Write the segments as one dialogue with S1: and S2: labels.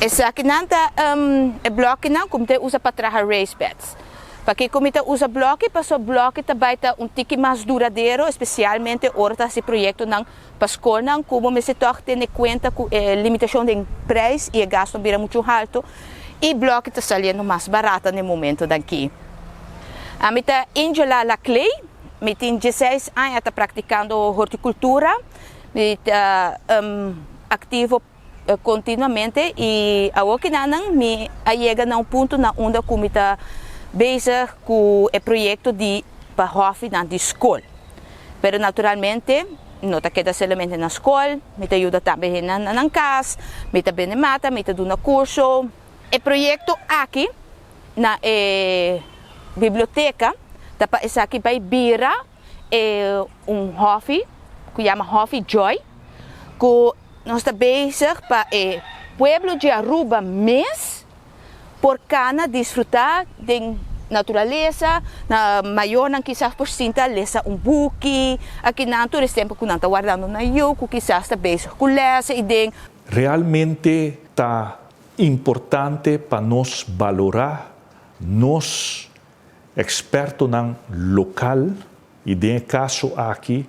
S1: Esakinan ta e blokinan ku mi ta usa pa traha raised beds. Pakiko mi ta usa bloki? Pasobra bloki ta bai ta un tiki mas duradero, espesialmente ora ta hasi proyektonan pa skolnan ku bo mester tòg tene kuenta ku e limitashon den preis i e gasto bira muchu haltu i bloki ta saliendo mas barata na e momentonan aki. Ami ta Angela Laclay, mi tin dieseis aña ta praktikando hortikultura, mi ta aktivo kontinuamente i awor kinanan mi a yega na un punto na unda ku mi ta bezig ku e proyekto di pa hòfinan di skol. Pero naturalmente no ta keda solamente na skol, mi ta yuda tambe hende na nan kas, mi ta bende mata, mi ta duna kurso. E proyekto aki na e biblioteka ta pa esaki bai bira e un hòfi ku yama Hòfi Joy ku nos ta bezig pa e pueblo di Aruba mes por kana disfrutá den naturalesa, na mayornan kisas por sinta lesa un buki akinan tur es tempu ku nan ta wardando nan yu ku kisas ta bezig ku lesa i den.
S2: Realmente ta importante pa nos balorá nos Ekspertonan lokal i den e kaso aki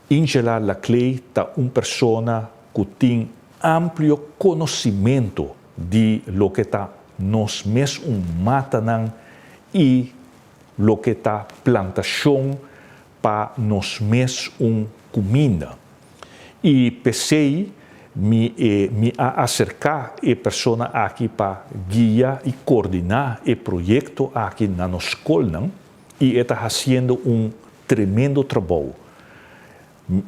S2: Ingela Laclay ta un persona ku tin amplio konosimentu di loke ta nos mes un matanan i loke ta plantashon pa nos mes un kuminda. I p'esei mi e mi a aserká e persona aki pa guia i koordiná e proyekto aki na nos skolnan i e ta hasiendo un tremendo trabou.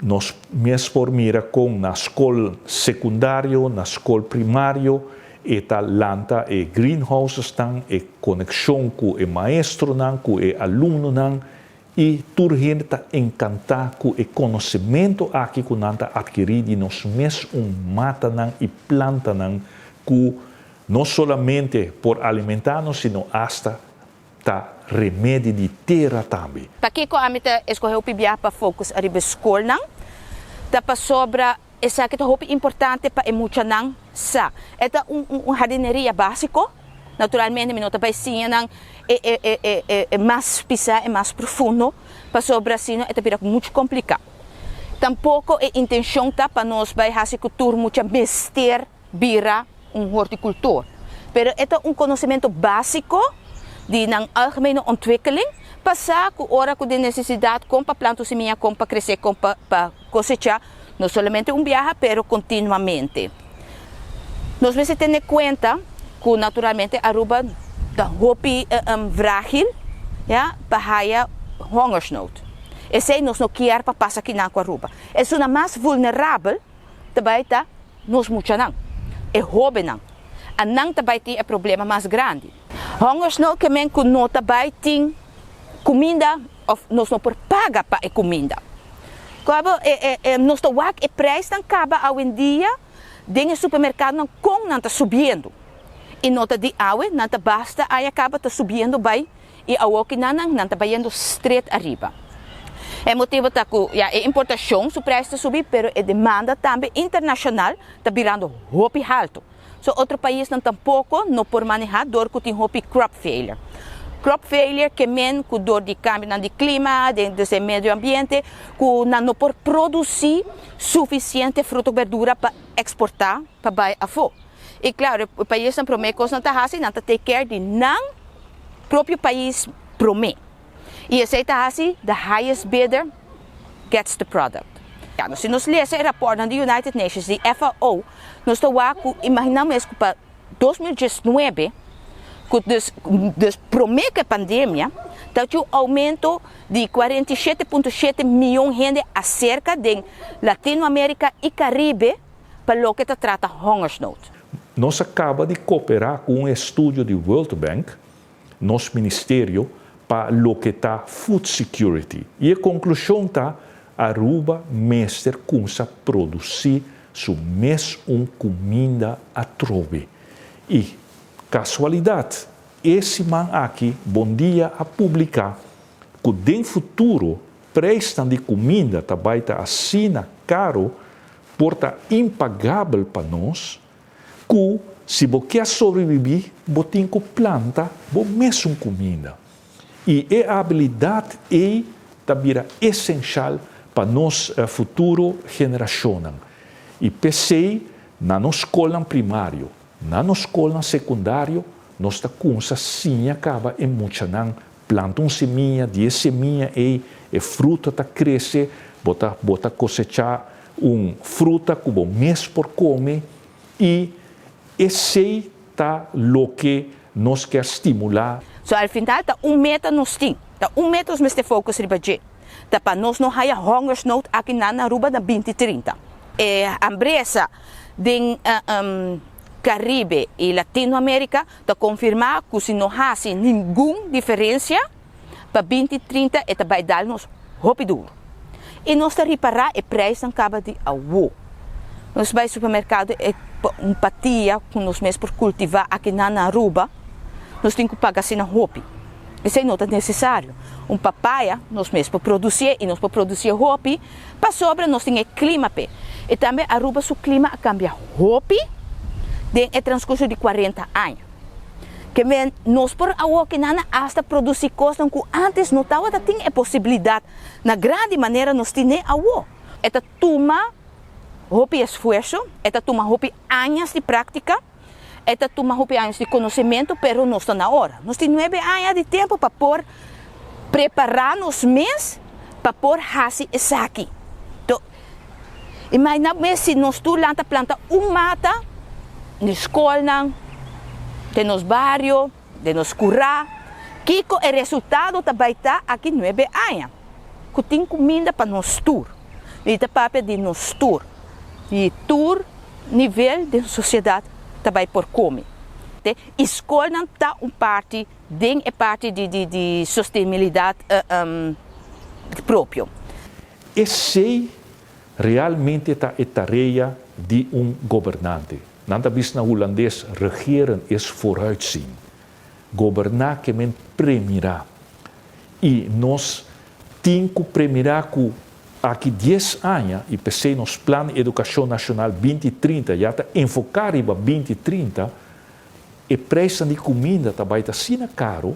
S2: Nos mes por mira kon na skol sekundario, na skol primario e ta lanta e greenhousesnan, e konekshon ku e maestronan, ku e alumnonan I tur hende ta enkantá ku e konosementu aki ku nan ta atkirí di nos mes un matanan i plantanan ku no solamente por alimentá nos sino asta ta remedi di tera tambe.
S1: Pakiko ami ta eskohe hopi biaha pa focus ariba e skolnan? Ta pasobra esaki ta hopi importante pa e muchanan sa. E ta un un jardineria básiko. Naturalmente mi no ta bai siña nan e e e e e e mas pisá, e mas profundo, pasobra asina e ta bira muchu kompliká. Tampoko e intenshon ta pa nos bai hasi ku tur mucha mester bira un hortikultor. Pero e ta un konosementu básiko di nan algemene ontwikkeling pa sa ku ora ku den nesesidat kon pa planta un simia, kon pa kresé, kon pa pa kosechá, no solamente un biaha pero kontinuamente. Nos mester tene kuenta ku naturalmente Aruba ta hopi frágil ya pa haya hongersnood. Esei nos no kier pa pasa kinan ku Aruba. Esunnan mas vulnerabel ta bai ta nos muchanan, e hóbennan. Anan ta bai tin e problema mas grandi. Hongersnood ke men ku no ta bai tin kuminda òf nos no por paga pa e kuminda. Kaba nos ta wak e preisnan kaba awendia den e supermerkadonan kon nan ta subiendo. I no ta di awe, nan ta basta aña kaba ta subiendo bai i awoki nan nan ta bayendo stret ariba. E motibu ta ku ya e importashon su preis ta subi pero e demanda tambe internashonal ta birando hopi haltu. So otro paisnan tampoko no por maneha dor ku tin hopi crop failure. Crop failure ke men ku dor di kambionan di klima, den dus e medio ambiente, ku nan no por produsi sufisiente fruta ku berdura pa eksportá pa bai afó. I klaro e paisnan promé kos nan ta hasi nan ta take care di nan propio pais promé. I esei ta hasi the highest bidder gets the product. Si nos lesa e raportnan di United Nations, di FAO, nos ta wak ku imagina mes ku pa 2019, ku dus dus promé ku e pandemia, ta tin un oumento di 47.7 mion hende aserka den Latinoamérika i Karibe pa loke ta trata hongersnood.
S2: Nos a kaba di koperá ku un estudio di World Bank nos ministerio pa loke ta food security y e conclusion ta Aruba mester cumsa produci su mes un cuminda atrobe. Y casualidad e siman aki Bon Dia a publica cu den futuro prijsnan di cuminda ta bay ta asina caro por ta impagabel pa nos cu. Si bo kier sobrebibí, bo tin ku planta bo mesun kuminda. I e abilidat ei ta bira esenshal pa nos futuro generashonnan. I p'esei na nos skolnan primario, na nos skolnan sekundario nos ta kumsa siña kaba e muchanan planta un semia, di e semia ei e fruta ta krese, bo ta bo ta kosechá un fruta ku bo mes por kome i esei ta loke nos kier stimulá.
S1: So al final ta un meta nos tin, ta un meta nos mester focus riba dje, ta pa nos no haya hongersnood aki na Aruba na binti trinta. E hambresa den Caribe y Latino America ta confirma cu si no haci ningun diferencia pa 2030 e ta bay dal nos hopi duro. Y nos ta ripara e prijsnan caba di awo. Nos bay supermercado e un patia cu nos mes por cultiva aki na na Aruba nos tin cu paga asina hopi. Esey no ta necesario. Un papaya nos mes por producié y nos por producié hopi pasobra nos tin e clima p'e. Y tambe Aruba su clima a cambia hopi den e transcurso di cuarenta aña. Ke men nos por awokinan hasta produci cosnan cu antes no tawata tin e posibilidad na grandi manera nos tine awo. E ta tuma hopi esfuerso, e ta tuma hopi añas di practica. E ta tuma hopi años di konosementu, pero nos ta na ora. Nos tin nuebe aña di tempu pa por prepará nos mes pa por hasi esaki. To, imaginá bo mes si nos tur lanta planta un mata den skolnan, den nos bario, den nos kurá, kiko e resultado ta bai ta aki nuebe aña? Ku tin kuminda pa nos tur. Mi ta papia di nos tur. Di tur nivel den sosiedat ta bai por kome. Te i skolnan ta un parti den e parti di di di sostenibilidat propio.
S2: Esei realmente ta e tarea di un gobernante. Nan ta bisa na hulandes regeren is vooruitzien. Goberná ke men premirá. I nos tin ku premirá ku aki dies aña, i p'esei nos Plan di Edukashon Nashonal 2030 ya ta enfoká riba 2030, e preisnan di kuminda ta bai ta asina karu,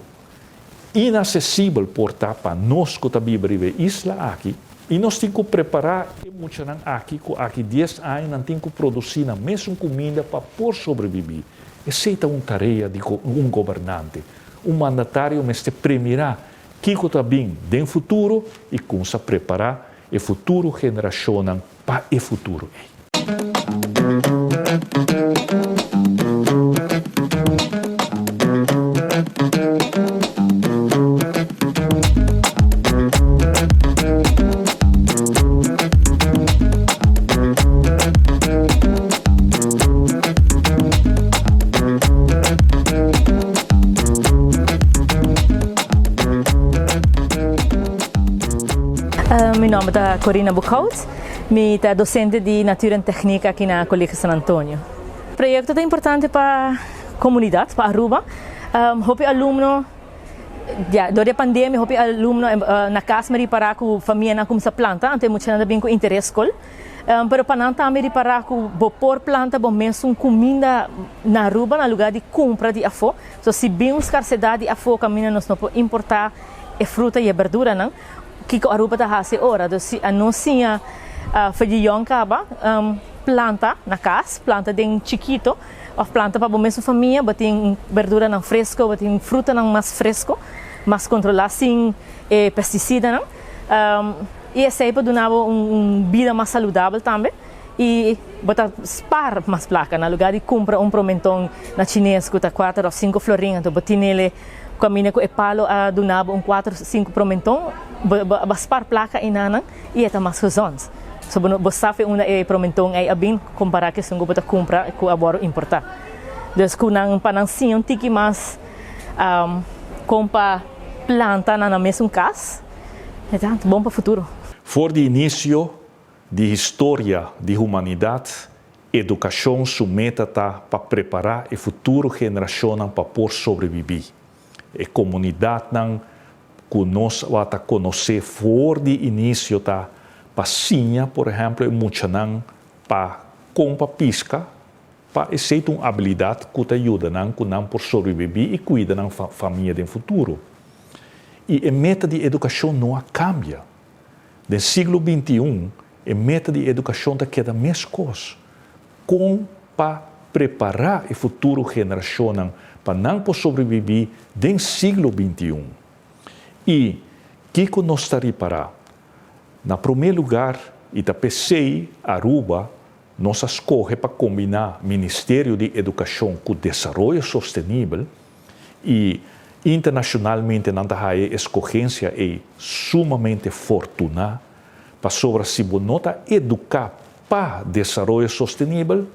S2: inasesibel por ta pa nos ku ta biba riba e isla aki, i nos tin ku prepará e muchanan aki ku aki dies aña nan tin ku produsí nan mesun kuminda pa por sobrebibí. Esei ta un tarea di un gobernante. Un mandatario mester premirá kiko ta bin den futuro i kumsa prepará e futuro generashonnan pa e futuro ei.
S3: Mi nomber ta Corina Boekhout. Mi ta docente di Natuur en Techniek aki na Colegio San Antonio. Proyecto ta importante pa comunidad, pa Aruba. Hopi alumno Ya, dor di e pandemia hopi alumno na kas mi ripará ku famianan kumsa planta, anto e muchanan ta bin ku interes skol. Pero pa nan tambe ripará ku bo por planta bo mesun kuminda na Aruba na lugá di kumpra di afó. So si bin un skarsedat di afó kaminda nos no por importá e fruta i e berduranan, kiko Aruba ta hasi ora? Dus si anos siña for di yòn kaba planta na kas, planta den chikito, Of planta pa bo mesun famia, bo tin berduranan fresco, bo tin frutanan mas fresco, mas controla sin e pesticidanan. Y esey por duna bo un bida mas saludabel tambe y bo ta spaar mas placa. Na lugar di cumpra un promenton na chines cu ta cuater of cinco florin, anto bo tinele caminda cu e palo a duna bo un cuater of cinco promenton, bo a spaar placa enanan. I e ta mas gezond. So bo no bo sa fe unda e promenton ei a bin kompará ku esun ku bo ta kumpra ku a wòrdu importá. Dus ku nan pa nan siña un tiki mas kon pa planta na nan mesun kas, e ta bon pa futuro.
S2: For di inisio di historia di humanidat, edukashon su meta ta pa prepará e futuro generashonnan pa por sobrebibí. E komunidatnan ku nos a ta konosé for di inisio ta pa siña, por ehèmpel, e muchanan pa kon pa piska, Pa esei ta un abilidat ku ta yuda nan ku nan por sobrebibí i kuida nan famia den futuro. I e meta di edukashon no a kambia. Den siglo 21 e meta di edukashon ta keda meskos, kon pa prepará e futuro generashonnan pa nan por sobrebibí den siglo 21. I kiko nos ta ripará? Na promé lugar i ta p'esei Aruba Nos a skohe pa kombiná Ministerio di Edukashon ku Desaroyo Sostenibel i internashonalmente nan ta haya e eskogensia ei sumamente fortuná pasobra si bo no ta eduká pa desaroyo sostenibel,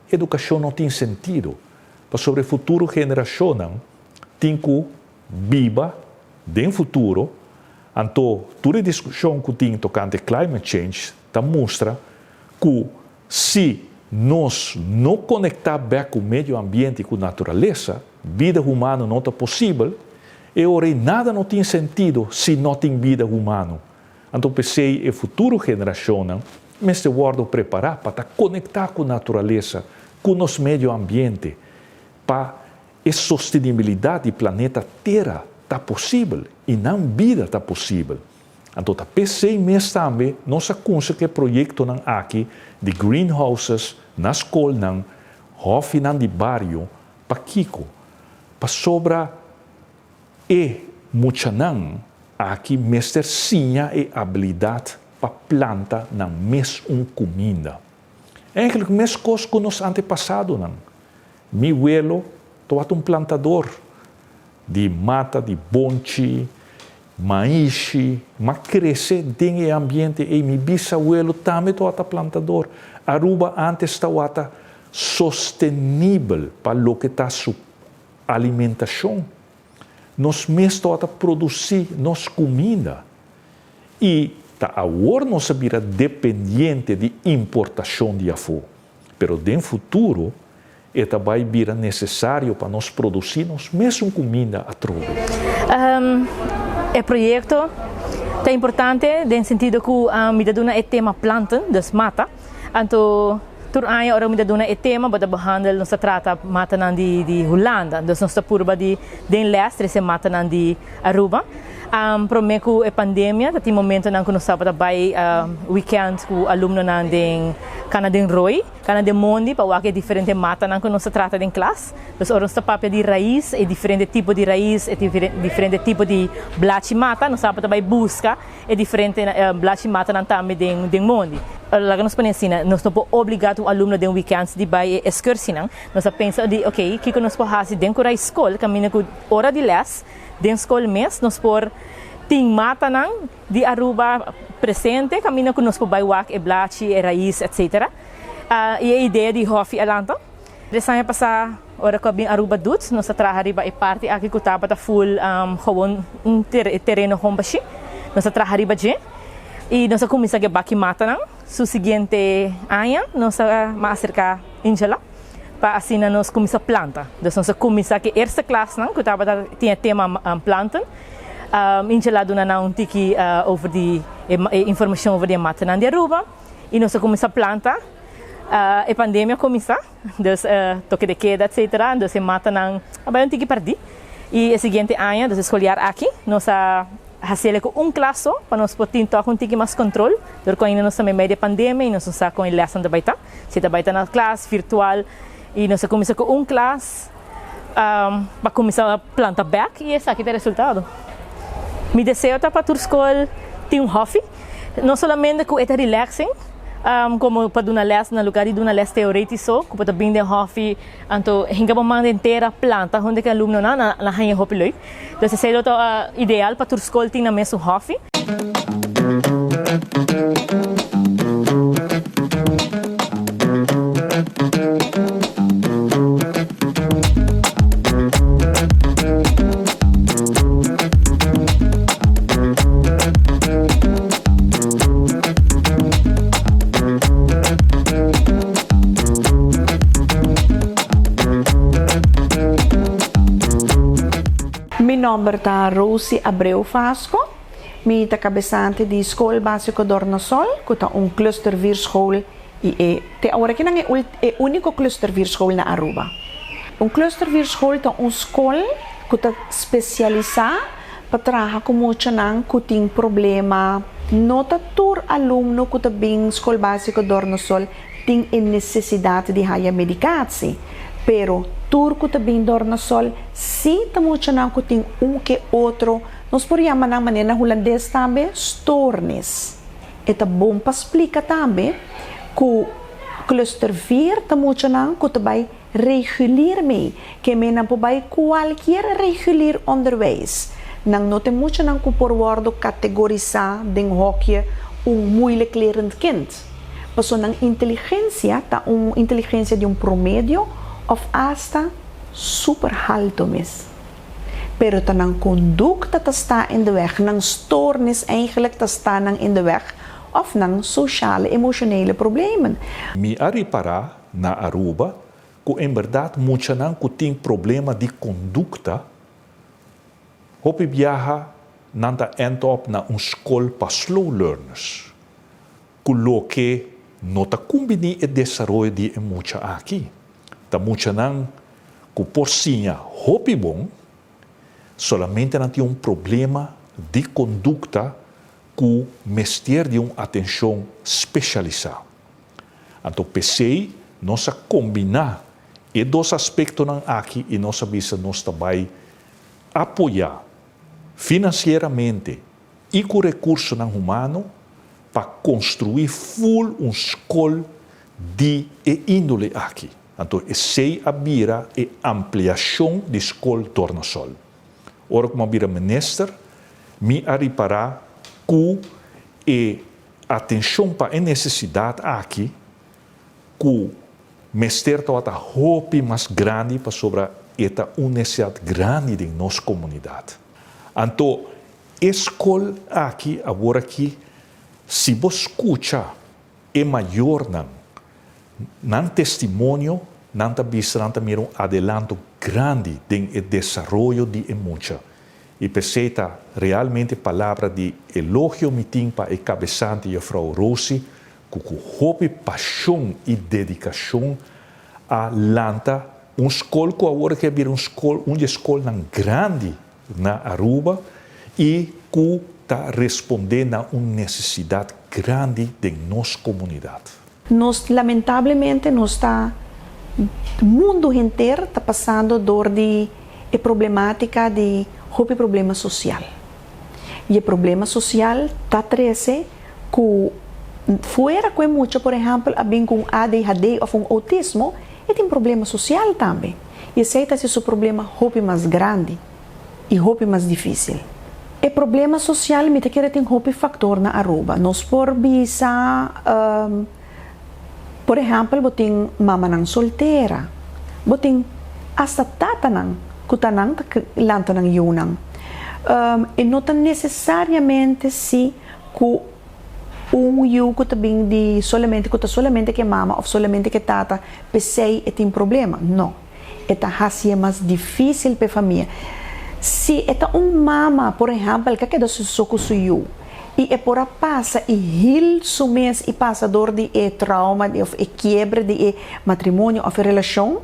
S2: edukashon no tin sentido pasobra e futuro generashonnan tin ku biba den futuro, anto tur e diskushon ku tin tokante climate change ta mustra ku si nos no konektá bèk ku medio ambiente i ku naturalesa, bida humano no ta posibel, e ora ei nada no tin sentido si no tin bida humano. Anto p'esei e futuro generashonnan mester wòrdu prepará pa ta konektá ku naturalesa, ku nos medio ambiente, pa E sostenibilidat di planeta Tera ta posibel i nan bida ta posibel. Anto ta p'esei mes tambe nos a kunsa ku e proyektonan aki di greenhouses na skolnan, hòfinan di bario, pakiko? Pasobra e muchanan aki mester siña e abilidat pa planta nan mes un kuminda. Eigenlijk meskos ku nos antepasadonan. Mi welo tawata un plantador di mata di bonchi, maishi, m'a crece den e ambiente ey. Mi bisawelo tambe tawata plantador. Aruba antes tawata sostenibel pa loke ta su alimentacion. Nos mes tawata produci nos cuminda y ta awor nos a bira dependiente di importacion di afo. Pero den futuro e ta bai bira nesesario pa nos produsí nos mesun kuminda atrobe.
S3: E proyekto ta importante den sentido ku mi ta duna e tema planten, dus mata. Anto tur aña ora mi ta duna e tema bo ta behandel nos ta trata matanan di Hulanda. Dus nos ta purba di den les trese matanan di Aruba. Prome ku e pandemia ta tin momentonan ku nos tabata bai weekend ku alumnonan den kana den roi, kana den mondi pa wak e diferente matanan ku nos ta trata den klas. Dus ora nos ta papia di rais, e diferente tipo di rais, e diferente tipo di blachi mata, nos tabata bai buska e diferente blachi matanan tambe den den mondi. Laga nos pone asina, nos no por obliga tur alumno den weekends di bai e eskursinan. Nos a pensa di ok, kiko nos por hasi den ku rai skol kaminda ku ora di les, Den skol mes nos por tin matanan di Aruba presente kaminda ku nos por bai wak e blachi, e rais etc. I e idea di hòfi a lanta. Tres aña pasá ora ku a bin Aruba Doet nos a traha riba e parti aki ku tabata ful gewoon un tereno gewoon bashí. Nos a traha riba dje i nos a kuminsá ku e baki matanan. Su siguiente aña nos a mas aserká Ingela. pa asina nos cuminsa planta. Dus nos a cuminsa cu e eerste klasnan cu tabata tin e tema planten. Inchela a duna nan un tiki over di e informacion over di e matanan di Aruba y nos a cuminsa planta. E pandemia a cuminsa, dus toque de queda etcetera, dus e matanan a bay un tiki perdi. Y e siguiente aña, dus e scholiaar aki, nos a Hasiel ku un klas so pa nos por tin tòg un tiki mas kontrol, dor ku ainda nos ta meimei di e pandemia i nos no sa kon e lèsnan ta bai ta. Si ta bai ta na klas virtual i nos a kuminsá ku un klas pa kuminsá planta bèk i esaki ta e resultado. Mi deseo ta pa tur skol tin un hòfi, no solamente ku e ta relaxing komo pa duna lès na lugar di duna lès teoretiso ku bo ta bin den hòfi Anto hinka bo man den tera planta hunde ku e alumnonan nan haña hopi leuk. Dus esei lo ta ideal pa tur skol tin nan mesun hòfi.
S4: Mi nomber ta Rosie Abreu Vasco. Mi ta kabesante di Skol Básiko Dornasol, ku ta un clustervierschool Y e te awor aki nan e unico cluster 4 school na Aruba. Un cluster 4 school ta un school cu ta specialisa pa traha cu muchanan cu tin problema. No ta tur alumno cu ta bin School Basico Dornosol tin e necesidad di haya medicatie, pero tur cu ta bin Dornosol si ta muchanan cu tin un ke otro, nos por yama nan manera na Hulandes tambe, stoornis. E ta bon pa splica tambe cu cluster 4 ta muchanan cu ta bay regulier mee, ke men nan por bay cualkier regulier onderwijs. Nan no ta muchanan cu por wordo categorisa den hokje un moeilijk lerend kind. Paso nan inteligencia ta un inteligencia di un promedio of hasta super halto mes. Pero ta nan conducta ta sta in de weg, nan stoornis eigenlijk ta sta nan in de weg of nan sociale emotionele problemen.
S2: Mi a ripara na Aruba cu en berdad muchanan cu tin problema di conducta, hopi biaha nan ta end up na un school pa slow learners, cu loke no ta cumbini e desaroyo di e mucha aki. Ta muchanan cu por siña hopi bon, solamente nan tin un problema di conducta cu mester di un atencion specialisa. Anto p'esey nos a combina e dos aspectonan aki y nos a bisa nos ta bay apoya financieramente y cu recursonan humano pa construi full un school di e indole aki. Anto esey a bira e ampliacion di School Tornasol. Ora cu mi a bira minister, mi a ripara cu e atencion pa e necesidad aki cu mester tawata hopi mas grandi pasobra e ta un necesidad grandi den nos comunidad. Anto e school aki awor aki si bo scucha e mayornan nan testimonio, nan ta bisa nan ta mira un adelanto grandi den e desaroyo di e mucha. Y p'esey ta realmente palabra di elogio mi tin pa e cabesante juffrouw Rosie cu cu hopi pasion y dedicacion a lanta un scol cu awor ke a bira un scol, un di e scolnan grandi na Aruba y cu ta responde na un necesidad grandi den nos comunidad.
S4: Nos lamentablemente nos ta mundo henter ta pasando door di e problematica di hopi problema social. Y e problema social ta trece cu fuera cu e mucha por ehempel a bin cu un ADHD of un autismo, e tin problema social tambe. Y esey ta haci su problema hopi mas grandi y hopi mas dificil. E problema social mi ta kere tin hopi factor na Aruba. Nos por bisa, por ehempel bo tin mamanan soltera, bo tin hasta tatanan cu ta nan ta lanta nan yiunan. E no ta necesariamente si cu un yiu cu ta bin di solamente cu ta solamente cu e mama of solamente cu e tata p'esey e tin problema. No. E ta haci'e mas dificil p'e famia. Si e ta un mama, por ehempel, cu a keda su so cu su yiu y e por a pasa y heal su mes y pasa door di e trauma of e kiebre di e matrimonio of e relacion,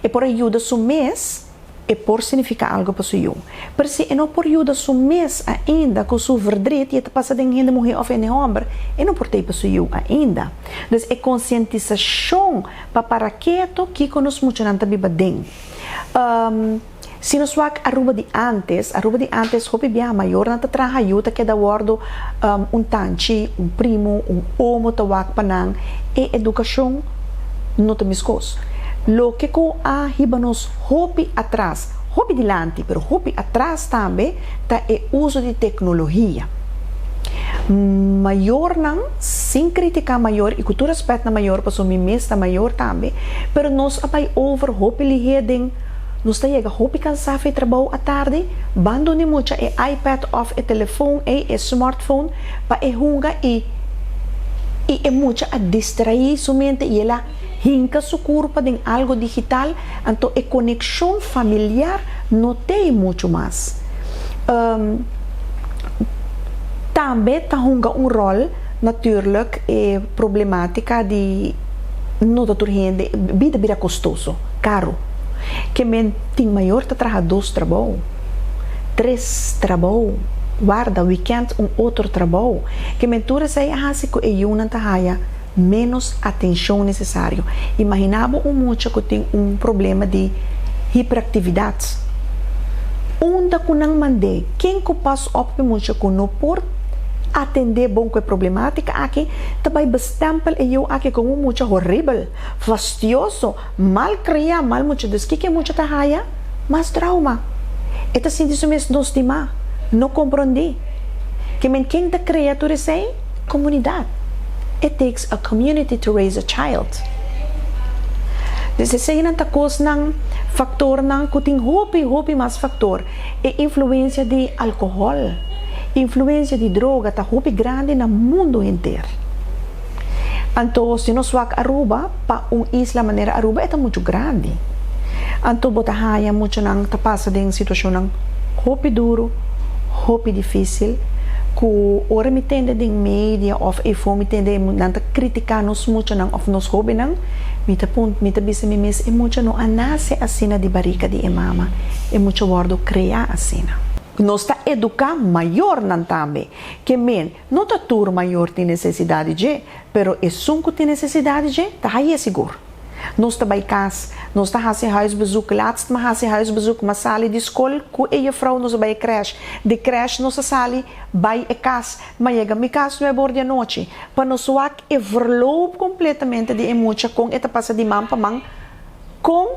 S4: e por a yuda su mes, e por significa algo pa su yu. Pero si e no por yuda su mes ainda cu su verdriet y e ta pasa den hende muhe of hende homber, e no por tey pa su yu ainda. Dus e concientisacion pa para keto kico nos muchanan ta biba den. Si nos wak Aruba di antes, Aruba di antes hopi biaha mayornan ta traha, yu ta keda wordo un tanchi, un primo, un omo ta wak pa nan, e educacion no ta mescos. Loke cu a hiba nos hopi atras, hopi dilanti, pero hopi atras tambe, ta e uso di tecnologia. Mayornan, sin critica mayor y cu tur respet na mayor pasobra mi mes ta mayor tambe, pero nos a bay over hopi lihe den nos ta yega hopi cansa fe trabou atardi, ban duna e mucha e iPad of e telefon ey, e smartphone, pa e hunga y y e mucha a distraí su mente y el a hinca su curpa den algo digital, anto e conexion familiar no t'ey mucho mas. Tambe ta hunga un rol. Natuurlijk e problematica di no ta tur hende, bida bira costoso, caro. Ke men tin mayor ta traha dos trabou, tres trabou, warda weekend un otro trabou. Ke men tur esei a haci cu e yiunan ta haya menos atencion necesario. Imagina bo un mucha cu tin un problema di hiperactividad. Unda cu nan mand'é? Ken cu pas op p'e mucha cu no por atendé bon cu e problematica aki, ta bay bestempel e yu aki como un mucha horibel, fastioso, mal cria, mal mucha. Dus kico e mucha ta haya? Mas trauma. E ta sinti su mes no stima, no comprendí. Ke men ken ta crea tur esey? Comunidad. It takes a community to raise a child. Dus eseynan ta cosnan, factornan cu tin hopi, hopi mas factor. E influencia di alcohol, influencia di droga ta hopi grandi na mundo henter. Anto si nos wak Aruba, pa un isla manera Aruba e ta mucho grandi. Anto bo ta haya muchanan ta pasa den situacionnan hopi duro, hopi dificil, cu ora mi tende den media of efo mi tende nan ta critica nos muchanan of nos hobennan, mi ta punt mi ta bisa mi mes e mucha no a nace asina di barica di e mama, e mucha wordo crea asina. Nos ta educa mayornan tambe, ke men no ta tur mayor tin necesidad di dje, pero esun cu tin necesidad di dje ta haye sigur. Nos ta bai cas, nos ta haci huisbezoek, laatst m'a haci huisbezoek, m'a sali di scol cu e juffrouw nos a bai e crèche, di crèche nos a sali bai e cas, m'a yega mi cas nuebe or di anochi, pa nos wak e verloop completamente di e mucha con e ta pasa di man pa man, con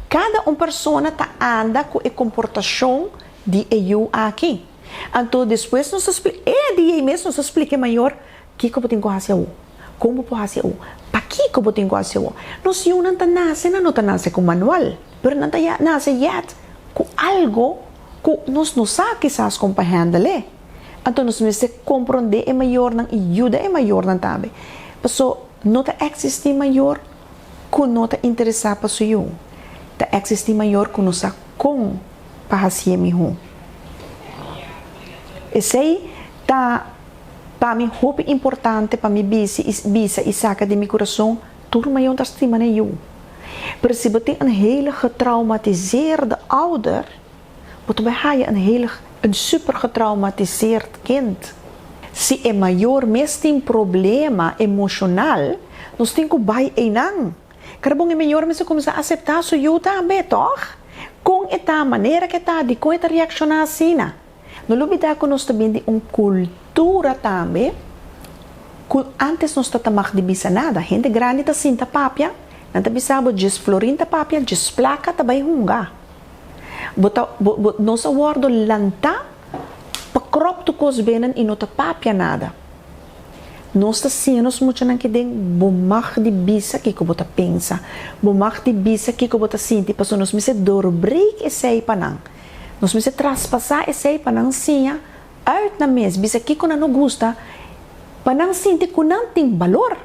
S4: cada un persona ta anda cu e comportacion di e yu aki. Anto despues nos ta spli, e dia ei mes nos ta splica e mayor kico bo tin cu haci awo, con bo por haci awo, pakico bo tin cu haci awo. Nos yunan ta nace, nan no ta nace cu manual, pero nan ta ya nace yet cu algo cu nos no sa kisas con pa handle e. Anto nos mester comprende e mayornan y yuda e mayornan tambe. Paso no ta existi mayor cu no ta interesa pa su yu. Ta existi mayor cu no sa con pa hacié mihó. Esey ta pa mi hopi importante pa mi bisi y bisa y saca di mi curason, tur mayor ta stima nan yu. Pero si bo tin un hele getraumatiseerde ouder, bo ta bay haya un hele un super getraumatiseerd kind. Si e mayor mes tin problema emocional, nos tin cu bay eynan. Karbon e mayor mester cuminsa acepta su yu tambe, toch? Con e ta, manera cu e ta, dicon e ta reacciona asina? No lubida cu nos ta bin di un cultura tambe cu antes nos ta mag di bisa nada. Hende grandi ta sinta papia, nan ta bisa bo djes florin ta papia, djes placa ta bay hunga. Bo ta, bo, bo, nos a wordo lanta pa krop tur cos binnen y no ta papia nada. Nos ta siña nos muchanan ki den bo mag di bisa kiko bo ta pensa, bo mag di bisa kiko bo ta sinti, pasobra nos mester doorbreek esei pa nan. Nos mester traspasá esei pa nan siña uit nan mes, bisa kiko nan no gusta, pa nan sinti ku nan tin balor.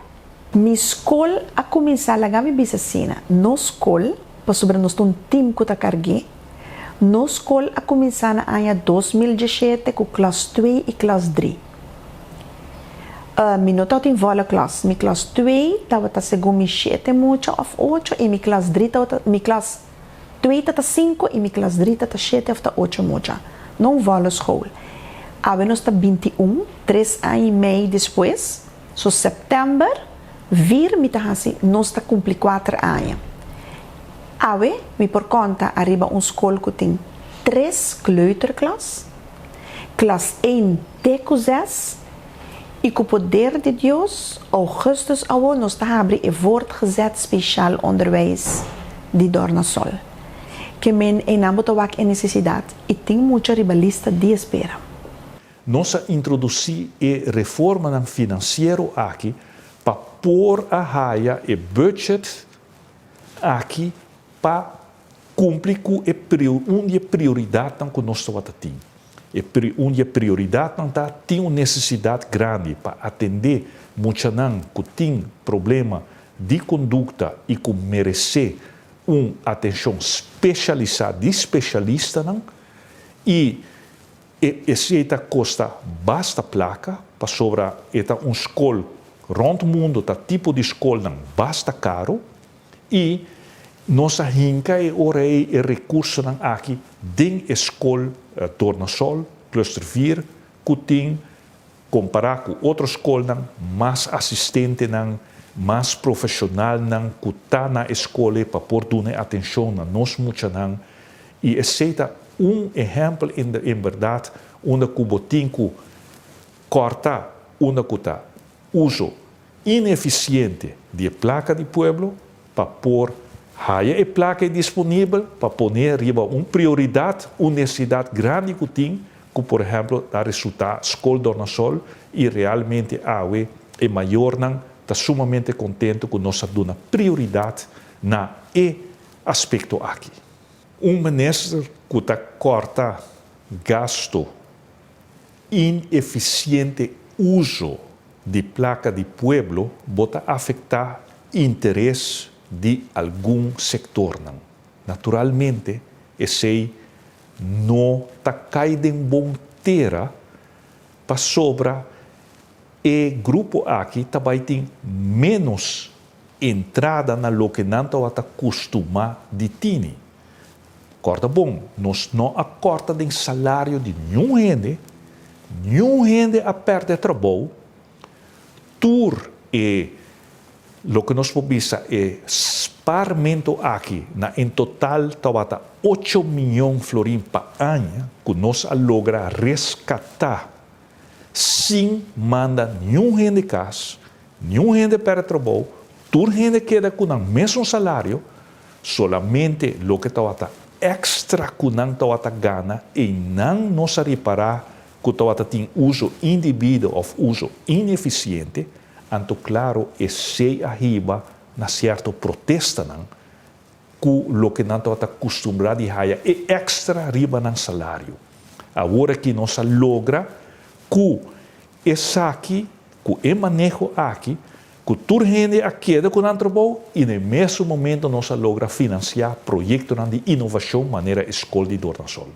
S4: Mi skol a kuminsá, laga mi bisa asina, nos skol, pasobra nos ta un tim ku ta karg'é, nos skol a kuminsá na aña 2017 ku klas twee i klas drie. Mi no tabatin volle klas. Mi klas twee tabata segun mi shete mucha of ocho i mi klas drie tabata, mi klas twee ta ta sinku i mi klas drie ta ta shete of ta ocho mucha. No un volle school. Awe nos ta 21, tres aña i mei despues, so september vier mi ta hasi, nos ta kumpli kuater aña. Awe mi por konta ariba un skol ku tin tres kleuterklas, klas een te ku zes, i ku poder di Dios, ougùstùs awo nos ta habri e voortgezet speciaal onderwijs di Dornasol. Ke men einan bo ta wak e nesesidat i tin mucha riba lista di espera.
S2: Nos a introdusí e reformanan finansiero aki pa por a haya e budget aki pa Kumpli ku e un di e prioridatnan ku nos tabata tin. E un di e prioridatnan ta tin un nesesidat grandi pa atendé muchanan ku tin problema di kondukta i ku meresé un atenshon speshalisá di speshalistanan i. E esei ta kosta basta plaka pasobra e ta un skol rònt mundu ta tipo di skolnan basta karu i nos a hinka e ora ei e rekursonan aki den e skol Tornasol, Cluster 4, ku tin kompará ku otro skolnan mas asistentenan, mas profeshonalnan ku ta na e skol ei pa por duna e atenshon na nos muchanan i esei ta un ehèmpel en bèrdat unda ku bo tin ku kòrta unda ku ta uso inefisiente di e plaka di pueblo pa por haya e plaka ei disponibel pa pone riba un prioridat, un nesesidat grandi ku tin, ku por ehèmpel ta resultá Skol Dornasol i realmente awe e mayornan ta sumamente kontentu ku nos a duna prioridat na e aspekto aki. Un minister ku ta kòrta gasto inefisiente uso di plaka di pueblo bo ta afektá interes di algun sektornan. Naturalmente esei no ta kai den bon tera pasobra e grupo aki ta bai tin ménos entrada na loke nan tabata kustumá di tini. Kòrda bon, nos no a kòrta den salario di niun hende, niun hende a pèrdè trabou, tur e loke nos por bisa e sparmento aki na en total tabata ocho miyon florin pa aña ku nos a logra reskatá sin manda niun hende kas, niun hende pèrdè trabou, tur hende keda ku nan mesun salario, Solamente loke tabata extra cu nan tabata gana eynan nos a ripara cu tabata tin uso indebido of uso ineficiente, anto claro esey a hiba na cierto protestanan cu loke nan tabata custumbra di haya e extra riba nan salario. Awor aki nos a logra cu esaki, cu e maneho aki, Ku tur hende a keda ku nan trabou i na e mesun momento nos a logra finansiá proyektonan di inovashon manera e Skol di Dornasol.